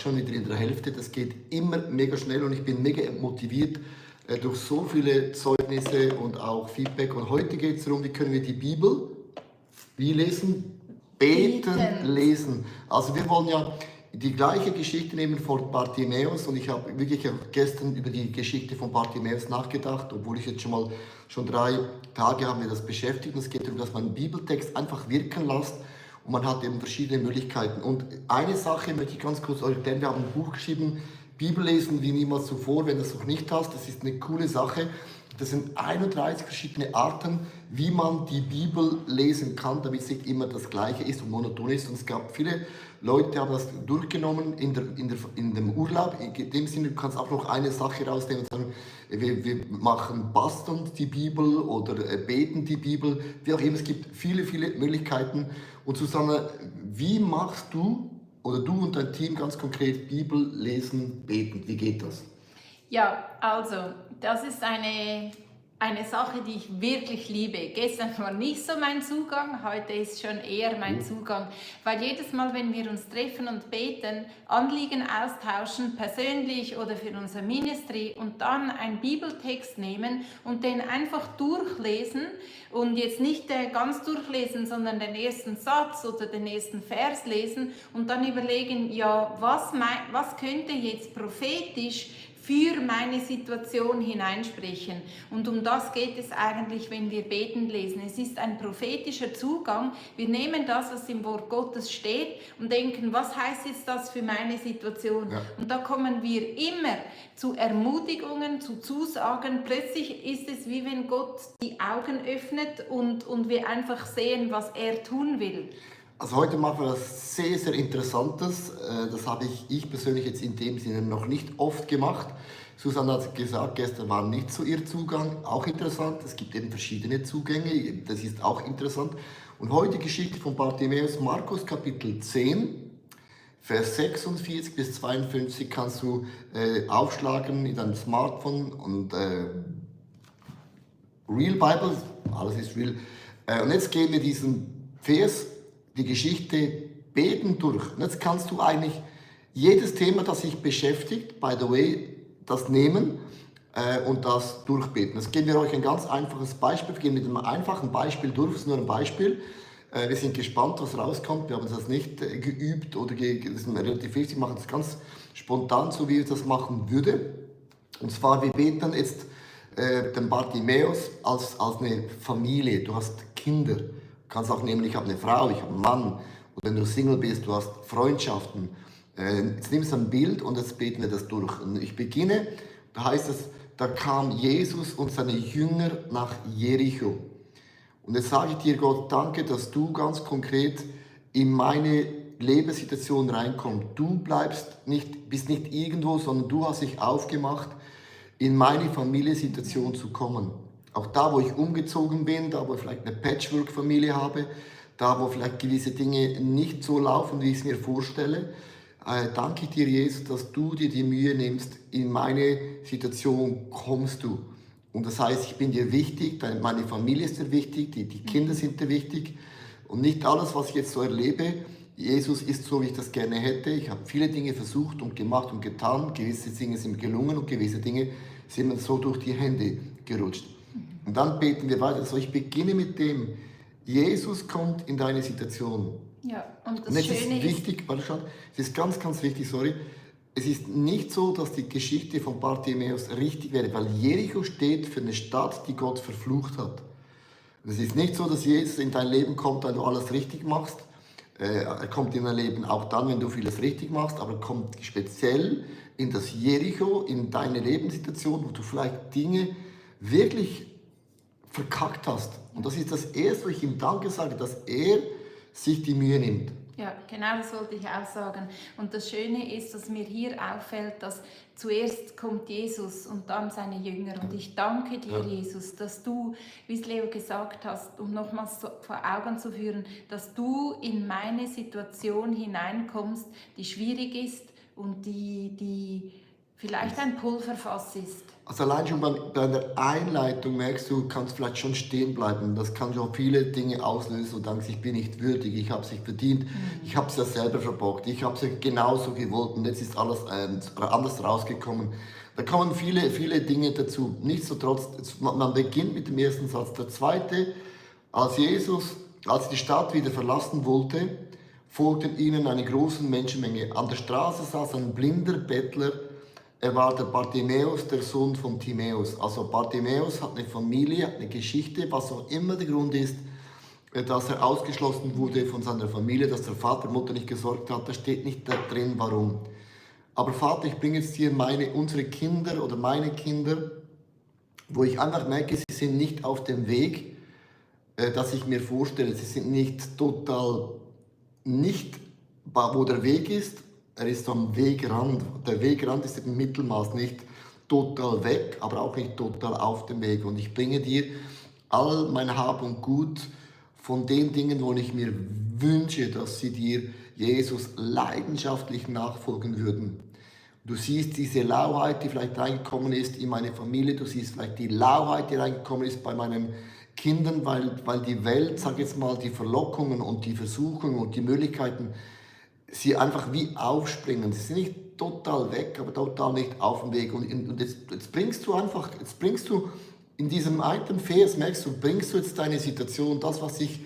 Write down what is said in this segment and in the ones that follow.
schon wieder in der Hälfte. Das geht immer mega schnell und ich bin mega motiviert durch so viele Zeugnisse und auch Feedback. Und heute geht es darum, wie können wir die Bibel, wie lesen? Beten, lesen. Also wir wollen ja die gleiche Geschichte nehmen von Bartimäus und ich habe wirklich auch gestern über die Geschichte von Bartimäus nachgedacht, obwohl ich jetzt schon 3 Tage haben wir das beschäftigt. Und es geht darum, dass man einen Bibeltext einfach wirken lässt und man hat eben verschiedene Möglichkeiten. Und eine Sache möchte ich ganz kurz euch erklären. Wir haben ein Buch geschrieben, Bibel lesen wie niemals zuvor, wenn du das noch nicht hast. Das ist eine coole Sache. Das sind 31 verschiedene Arten, wie man die Bibel lesen kann, damit es nicht immer das Gleiche ist und monoton ist. Und es gab viele Leute, die haben das durchgenommen in dem Urlaub. In dem Sinne, du kannst auch noch eine Sache rausnehmen und sagen, wir machen basteln die Bibel oder beten die Bibel, wie auch immer. Es gibt viele, viele Möglichkeiten. Und Susanne, wie machst du oder du und dein Team ganz konkret Bibel lesen, beten? Wie geht das? Ja, also, das ist eine Sache, die ich wirklich liebe. Gestern war nicht so mein Zugang, heute ist schon eher mein Zugang. Weil jedes Mal, wenn wir uns treffen und beten, Anliegen austauschen, persönlich oder für unser Ministry und dann einen Bibeltext nehmen und den einfach durchlesen und jetzt nicht ganz durchlesen, sondern den ersten Satz oder den ersten Vers lesen und dann überlegen, ja, was könnte jetzt prophetisch für meine Situation hineinsprechen. Und um das geht es eigentlich, wenn wir beten lesen. Es ist ein prophetischer Zugang. Wir nehmen das, was im Wort Gottes steht und denken, was heißt jetzt das für meine Situation? Ja. Und da kommen wir immer zu Ermutigungen, zu Zusagen. Plötzlich ist es wie wenn Gott die Augen öffnet und wir einfach sehen, was er tun will. Also heute machen wir was sehr, sehr Interessantes. Das habe ich persönlich jetzt in dem Sinne noch nicht oft gemacht. Susanne hat gesagt, gestern war nicht so ihr Zugang. Auch interessant. Es gibt eben verschiedene Zugänge. Das ist auch interessant. Und heute die Geschichte von Bartimäus, Markus Kapitel 10, Vers 46 bis 52 kannst du aufschlagen in deinem Smartphone und Real Bible, alles ist real. Und jetzt gehen wir diesen Vers, die Geschichte beten durch. Und jetzt kannst du eigentlich jedes Thema, das dich beschäftigt, by the way, das nehmen und das durchbeten. Jetzt geben wir euch ein ganz einfaches Beispiel. Wir gehen mit einem einfachen Beispiel durch. Das ist nur ein Beispiel. Wir sind gespannt, was rauskommt. Wir haben das nicht geübt oder das ist relativ wichtig. Wir machen das ganz spontan, so wie ich das machen würde. Und zwar, wir beten jetzt den Bartimäus als eine Familie. Du hast Kinder. Du kannst auch nehmen, ich habe eine Frau, ich habe einen Mann. Und wenn du Single bist, du hast Freundschaften. Jetzt nimmst du ein Bild und jetzt beten wir das durch. Und ich beginne, da heißt es, da kam Jesus und seine Jünger nach Jericho. Und jetzt sage ich dir, Gott, danke, dass du ganz konkret in meine Lebenssituation reinkommst. Du bist nicht irgendwo, sondern du hast dich aufgemacht, in meine Familiensituation zu kommen. Auch da, wo ich umgezogen bin, da, wo ich vielleicht eine Patchwork-Familie habe, da, wo vielleicht gewisse Dinge nicht so laufen, wie ich es mir vorstelle, danke ich dir, Jesus, dass du dir die Mühe nimmst, in meine Situation kommst du. Und das heißt, ich bin dir wichtig, meine Familie ist dir wichtig, die Kinder sind dir wichtig. Und nicht alles, was ich jetzt so erlebe, Jesus ist so, wie ich das gerne hätte. Ich habe viele Dinge versucht und gemacht und getan. Gewisse Dinge sind gelungen und gewisse Dinge sind mir so durch die Hände gerutscht. Und dann beten wir weiter. Also ich beginne mit dem, Jesus kommt in deine Situation. Ja, und das Schöne ist wichtig, es ist ganz, ganz wichtig, sorry. Es ist nicht so, dass die Geschichte von Bartimäus richtig wäre, weil Jericho steht für eine Stadt, die Gott verflucht hat. Es ist nicht so, dass Jesus in dein Leben kommt, wenn du alles richtig machst. Er kommt in dein Leben auch dann, wenn du vieles richtig machst, aber er kommt speziell in das Jericho, in deine Lebenssituation, wo du vielleicht Dinge wirklich verkackt hast. Und das ist das Erste, was ich ihm Danke sage, dass er sich die Mühe nimmt. Ja, genau das wollte ich auch sagen. Und das Schöne ist, dass mir hier auffällt, dass zuerst kommt Jesus und dann seine Jünger. Und ich danke dir, Jesus, dass du, wie es Leo gesagt hast, um nochmals vor Augen zu führen, dass du in meine Situation hineinkommst, die schwierig ist und die vielleicht ein Pulverfass ist. Also allein schon bei der Einleitung merkst du, kannst vielleicht schon stehen bleiben. Das kann schon viele Dinge auslösen und denkst, ich bin nicht würdig, ich habe es nicht verdient, ich habe es ja selber verbockt, ich habe es ja genauso gewollt und jetzt ist alles anders rausgekommen. Da kommen viele, viele Dinge dazu. Nichtsdestotrotz, man beginnt mit dem ersten Satz. Der zweite, als Jesus, als die Stadt wieder verlassen wollte, folgten ihnen eine große Menschenmenge. An der Straße saß ein blinder Bettler. Er war der Bartimäus, der Sohn von Timäus. Also Bartimäus hat eine Familie, hat eine Geschichte, was auch immer der Grund ist, dass er ausgeschlossen wurde von seiner Familie, dass der Vater, Mutter nicht gesorgt hat. Da steht nicht da drin, warum. Aber Vater, ich bringe jetzt hier unsere Kinder oder meine Kinder, wo ich einfach merke, sie sind nicht auf dem Weg, dass ich mir vorstelle. Sie sind nicht total, nicht wo der Weg ist. Er ist am Wegrand. Der Wegrand ist im Mittelmaß nicht total weg, aber auch nicht total auf dem Weg. Und ich bringe dir all mein Hab und Gut von den Dingen, wo ich mir wünsche, dass sie dir, Jesus, leidenschaftlich nachfolgen würden. Du siehst diese Lauheit, die vielleicht reingekommen ist in meine Familie. Du siehst vielleicht die Lauheit, die reingekommen ist bei meinen Kindern, weil die Welt, sag jetzt mal, die Verlockungen und die Versuchungen und die Möglichkeiten, sie einfach wie aufspringen. Sie sind nicht total weg, aber total nicht auf dem Weg. Und jetzt bringst du in diesem einen Vers, merkst du, bringst du jetzt deine Situation, das, was sich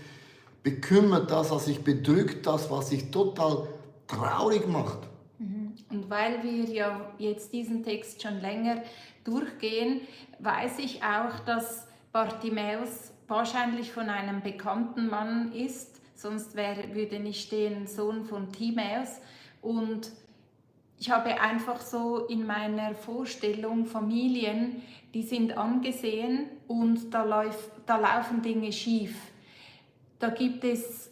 bekümmert, das, was sich bedrückt, das, was sich total traurig macht. Und weil wir ja jetzt diesen Text schon länger durchgehen, weiß ich auch, dass Bartimäus wahrscheinlich von einem bekannten Mann ist. Sonst würde nicht stehen Sohn von Timäus. Und ich habe einfach so in meiner Vorstellung Familien, die sind angesehen und da laufen Dinge schief. Da gibt es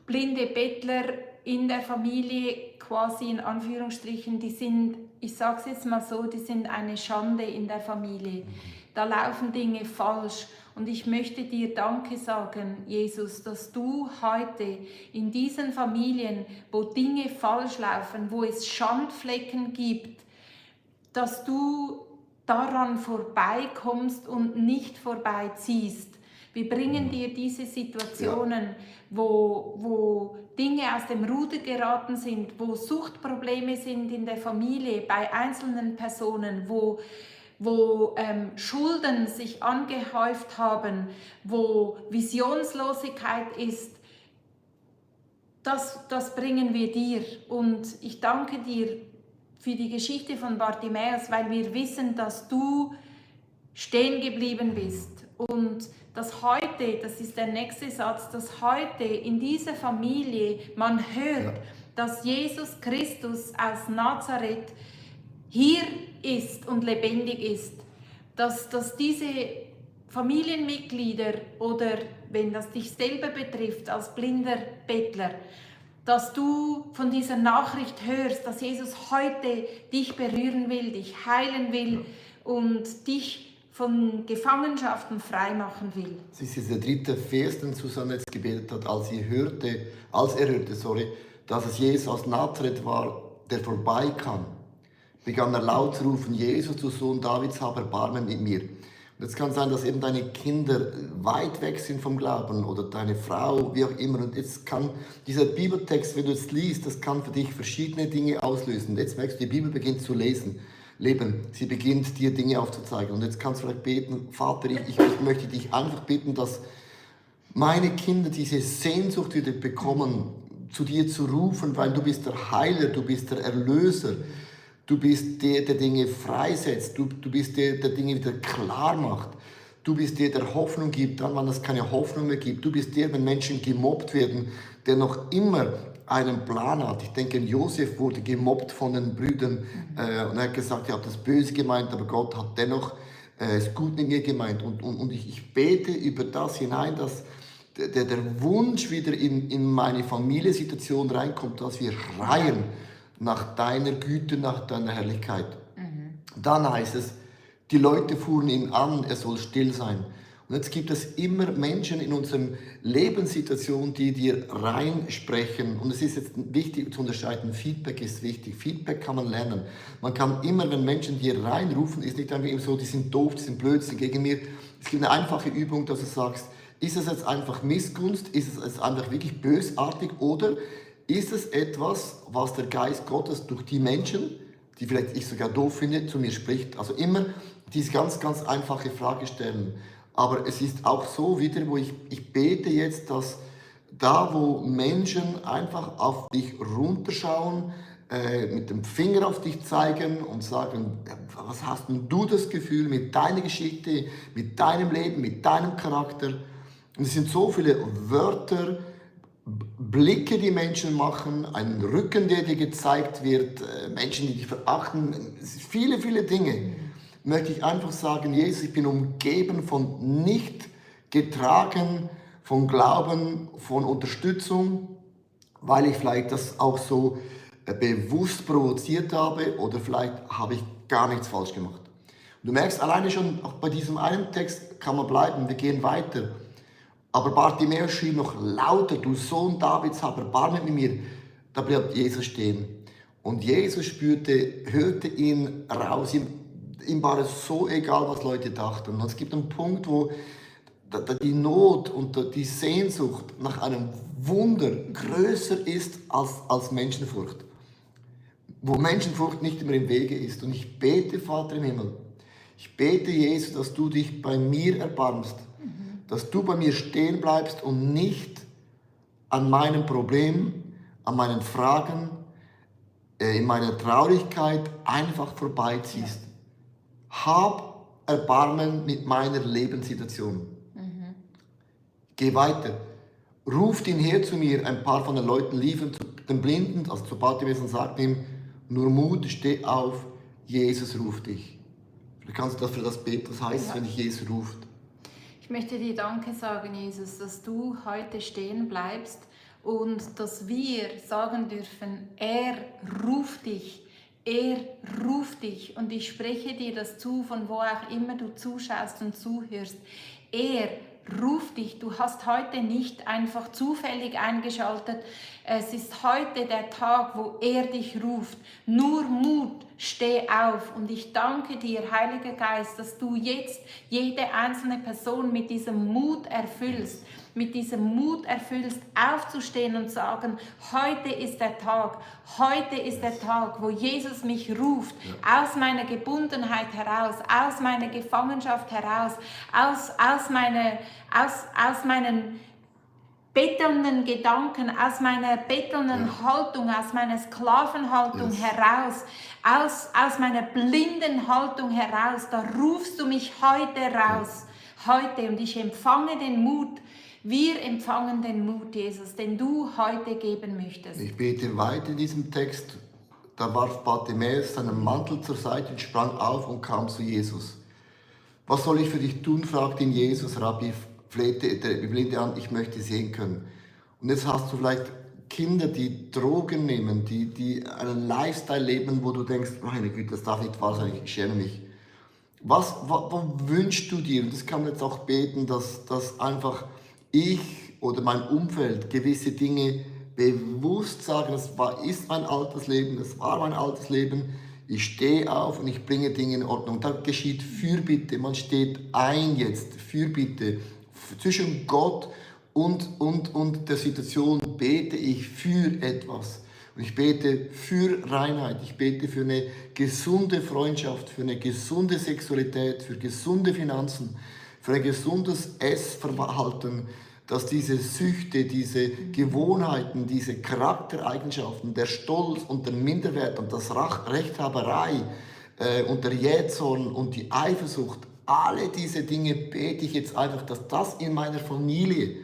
blinde Bettler in der Familie, quasi in Anführungsstrichen, die sind, ich sage es jetzt mal so, die sind eine Schande in der Familie. Da laufen Dinge falsch. Und ich möchte dir Danke sagen, Jesus, dass du heute in diesen Familien, wo Dinge falsch laufen, wo es Schandflecken gibt, dass du daran vorbeikommst und nicht vorbeiziehst. Wir bringen dir diese Situationen, wo Dinge aus dem Ruder geraten sind, wo Suchtprobleme sind in der Familie, bei einzelnen Personen, wo Schulden sich angehäuft haben, wo Visionslosigkeit ist, das bringen wir dir. Und ich danke dir für die Geschichte von Bartimäus, weil wir wissen, dass du stehen geblieben bist. Und dass heute, das ist der nächste Satz, dass heute in dieser Familie man hört, dass Jesus Christus aus Nazareth hier ist und lebendig ist, dass diese Familienmitglieder oder wenn das dich selber betrifft als blinder Bettler, dass du von dieser Nachricht hörst, dass Jesus heute dich berühren will, dich heilen will und dich von Gefangenschaften freimachen will. Das ist der dritte Vers, den Susanne jetzt gebetet hat, als er hörte, dass es Jesus aus Nazareth war, der vorbeikam, begann er laut zu rufen, Jesus, du Sohn Davids, hab Erbarmen mit mir. Und jetzt kann sein, dass eben deine Kinder weit weg sind vom Glauben oder deine Frau, wie auch immer. Und jetzt kann dieser Bibeltext, wenn du es liest, das kann für dich verschiedene Dinge auslösen. Und jetzt merkst du, die Bibel beginnt zu leben. Sie beginnt dir Dinge aufzuzeigen. Und jetzt kannst du vielleicht beten, Vater, ich möchte dich einfach bitten, dass meine Kinder diese Sehnsucht wieder bekommen, zu dir zu rufen, weil du bist der Heiler, du bist der Erlöser. Du bist der, der Dinge freisetzt. Du bist der, der Dinge wieder klar macht. Du bist der, der Hoffnung gibt, dann, wenn es keine Hoffnung mehr gibt. Du bist der, wenn Menschen gemobbt werden, der noch immer einen Plan hat. Ich denke, Josef wurde gemobbt von den Brüdern und er hat gesagt, ich habe das böse gemeint, aber Gott hat dennoch es gut mit mir gemeint. Und ich bete über das hinein, dass der Wunsch wieder in meine Familiensituation reinkommt, dass wir schreien nach deiner Güte, nach deiner Herrlichkeit. Dann heißt es, die Leute fuhren ihn an, er soll still sein. Und jetzt gibt es immer Menschen in unserer Lebenssituation, die dir reinsprechen. Und es ist jetzt wichtig zu unterscheiden, Feedback ist wichtig. Feedback kann man lernen. Man kann immer, wenn Menschen dir reinrufen, ist nicht einfach immer so, die sind doof, die sind blöd, die sind gegen mir. Es gibt eine einfache Übung, dass du sagst, ist es jetzt einfach Missgunst, ist es jetzt einfach wirklich bösartig oder ist es etwas, was der Geist Gottes durch die Menschen, die vielleicht ich sogar doof finde, zu mir spricht. Also immer diese ganz, ganz einfache Frage stellen. Aber es ist auch so wieder, wo ich bete jetzt, dass da, wo Menschen einfach auf dich runterschauen, mit dem Finger auf dich zeigen und sagen, was hast denn du das Gefühl mit deiner Geschichte, mit deinem Leben, mit deinem Charakter? Und es sind so viele Wörter, Blicke, die Menschen machen, ein Rücken, der dir gezeigt wird, Menschen, die dich verachten, viele, viele Dinge. Möchte ich einfach sagen, Jesus, ich bin umgeben von nicht getragen, von Glauben, von Unterstützung, weil ich vielleicht das auch so bewusst provoziert habe oder vielleicht habe ich gar nichts falsch gemacht. Und du merkst alleine schon, auch bei diesem einen Text kann man bleiben, wir gehen weiter. Aber Bartimäus schrie noch lauter, du Sohn Davids, hab Erbarmen mit mir. Da bleibt Jesus stehen. Und Jesus hörte ihn raus. Ihm war es so egal, was Leute dachten. Und es gibt einen Punkt, wo die Not und die Sehnsucht nach einem Wunder größer ist als Menschenfurcht. Wo Menschenfurcht nicht immer im Wege ist. Und ich bete, Vater im Himmel, ich bete, Jesus, dass du dich bei mir erbarmst. Dass du bei mir stehen bleibst und nicht an meinem Problem, an meinen Fragen, in meiner Traurigkeit einfach vorbeiziehst. Hab Erbarmen mit meiner Lebenssituation. Geh weiter. Ruft ihn her zu mir. Ein paar von den Leuten liefen zu den Blinden, also zu Bartimäus, und sagten ihm, nur Mut, steh auf, Jesus ruft dich. Vielleicht kannst du das für das beten, was heißt, wenn dich Jesus ruft. Ich möchte dir Danke sagen, Jesus, dass du heute stehen bleibst und dass wir sagen dürfen, er ruft dich. Er ruft dich und ich spreche dir das zu, von wo auch immer du zuschaust und zuhörst. Er ruft dich. Du hast heute nicht einfach zufällig eingeschaltet. Es ist heute der Tag, wo er dich ruft. Nur Mut, steh auf. Und ich danke dir, Heiliger Geist, dass du jetzt jede einzelne Person mit diesem Mut erfüllst. Mit diesem Mut erfüllst, aufzustehen und sagen, heute ist der Tag, wo Jesus mich ruft, aus meiner Gebundenheit heraus, aus meiner Gefangenschaft heraus, aus meinen bettelnden Gedanken, aus meiner bettelnden Haltung, aus meiner Sklavenhaltung heraus, aus meiner blinden Haltung heraus, da rufst du mich heute raus, heute, und ich empfange den Mut. Wir empfangen den Mut, Jesus, den du heute geben möchtest. Ich bete weiter in diesem Text. Da warf Bartimäus seinen Mantel zur Seite und sprang auf und kam zu Jesus. Was soll ich für dich tun, fragte ihn Jesus. Rabbi flehte der Blinde an, ich möchte sehen können. Und jetzt hast du vielleicht Kinder, die Drogen nehmen, die einen Lifestyle leben, wo du denkst, meine Güte, das darf nicht wahr sein, ich schäme mich. Was wünschst du dir? Und das kann man jetzt auch beten, dass einfach ich oder mein Umfeld gewisse Dinge bewusst sagen, ist mein altes Leben, das war mein altes Leben, ich stehe auf und ich bringe Dinge in Ordnung. Da geschieht Fürbitte, man steht ein jetzt, Fürbitte. Zwischen Gott und der Situation bete ich für etwas. Und ich bete für Reinheit, ich bete für eine gesunde Freundschaft, für eine gesunde Sexualität, für gesunde Finanzen, für ein gesundes Essverhalten, dass diese Süchte, diese Gewohnheiten, diese Charaktereigenschaften, der Stolz und der Minderwert und das Rechthaberei und der Jähzorn und die Eifersucht, alle diese Dinge bete ich jetzt einfach, dass das in meiner Familie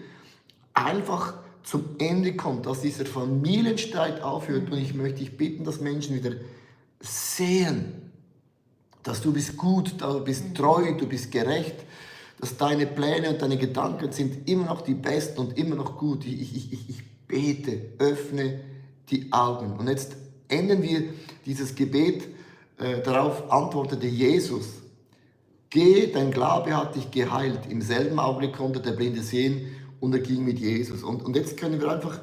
einfach zum Ende kommt, dass dieser Familienstreit aufhört. Und ich möchte dich bitten, dass Menschen wieder sehen, dass du bist gut, du bist treu, du bist gerecht, dass deine Pläne und deine Gedanken sind immer noch die besten und immer noch gut. Ich bete, öffne die Augen. Und jetzt enden wir dieses Gebet, darauf antwortete Jesus, Geh, dein Glaube hat dich geheilt. Im selben Augenblick konnte der Blinde sehen und er ging mit Jesus. Und jetzt können wir einfach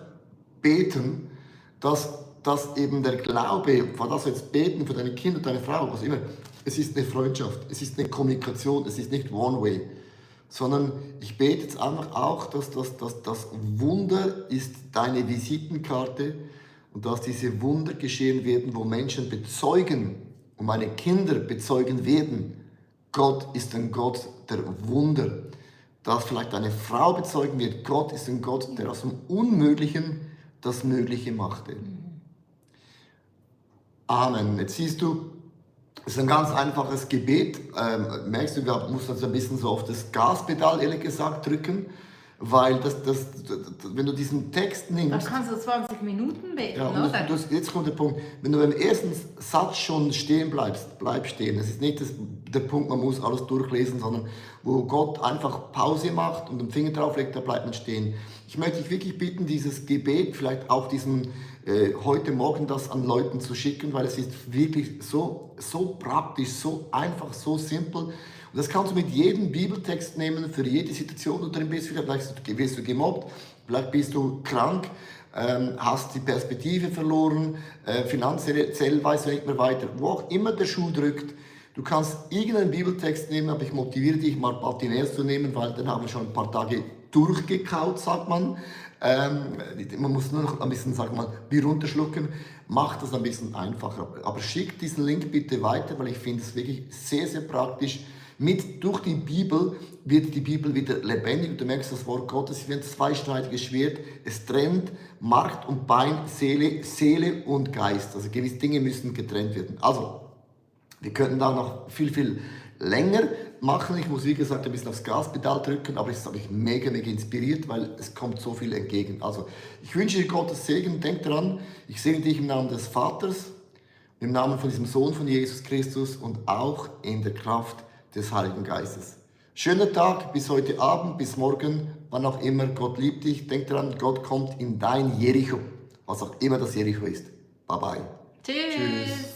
beten, dass eben der Glaube, vor das wir jetzt beten, für deine Kinder, deine Frau, was immer, es ist eine Freundschaft, es ist eine Kommunikation, es ist nicht One Way, sondern ich bete jetzt einfach auch, dass das Wunder ist deine Visitenkarte und dass diese Wunder geschehen werden, wo Menschen bezeugen und meine Kinder bezeugen werden, Gott ist ein Gott der Wunder. Dass vielleicht eine Frau bezeugen wird, Gott ist ein Gott, der aus dem Unmöglichen das Mögliche machte. Amen. Jetzt siehst du, es ist ein ganz einfaches Gebet. Merkst du, du musst also ein bisschen so auf das Gaspedal, ehrlich gesagt, drücken, weil wenn du diesen Text nimmst... Dann kannst du 20 Minuten beten, ja, oder? Jetzt kommt der Punkt, wenn du beim ersten Satz schon stehen bleibst, bleib stehen. Das ist nicht der Punkt, man muss alles durchlesen, sondern wo Gott einfach Pause macht und den Finger drauf legt, da bleibt man stehen. Ich möchte dich wirklich bitten, dieses Gebet, vielleicht auch heute Morgen das an Leuten zu schicken, weil es ist wirklich so praktisch, so einfach, so simpel. Und das kannst du mit jedem Bibeltext nehmen, für jede Situation, wo du drin bist. Vielleicht wirst du gemobbt, vielleicht bist du krank, hast die Perspektive verloren, finanziell weißt du nicht mehr weiter. Wo auch immer der Schuh drückt, du kannst irgendeinen Bibeltext nehmen, aber ich motiviere dich mal Patinärs zu nehmen, weil dann haben wir schon ein paar Tage durchgekaut, sagt man. Man muss nur noch ein bisschen, sagen wir mal, Bier runterschlucken. Macht das ein bisschen einfacher. Aber schick diesen Link bitte weiter, weil ich finde es wirklich sehr, sehr praktisch. Durch die Bibel wird die Bibel wieder lebendig. Du merkst, das Wort Gottes ist wie ein zweischneidiges Schwert. Es trennt Mark und Bein, Seele und Geist. Also gewisse Dinge müssen getrennt werden. Also, wir könnten da noch viel, viel länger machen. Ich muss, wie gesagt, ein bisschen aufs Gaspedal drücken, aber es hat mich mega, mega inspiriert, weil es kommt so viel entgegen. Also, ich wünsche dir Gottes Segen. Denk dran, ich segne dich im Namen des Vaters, im Namen von diesem Sohn von Jesus Christus und auch in der Kraft des Heiligen Geistes. Schöner Tag, bis heute Abend, bis morgen, wann auch immer. Gott liebt dich. Denk dran, Gott kommt in dein Jericho, was auch immer das Jericho ist. Bye bye. Tschüss.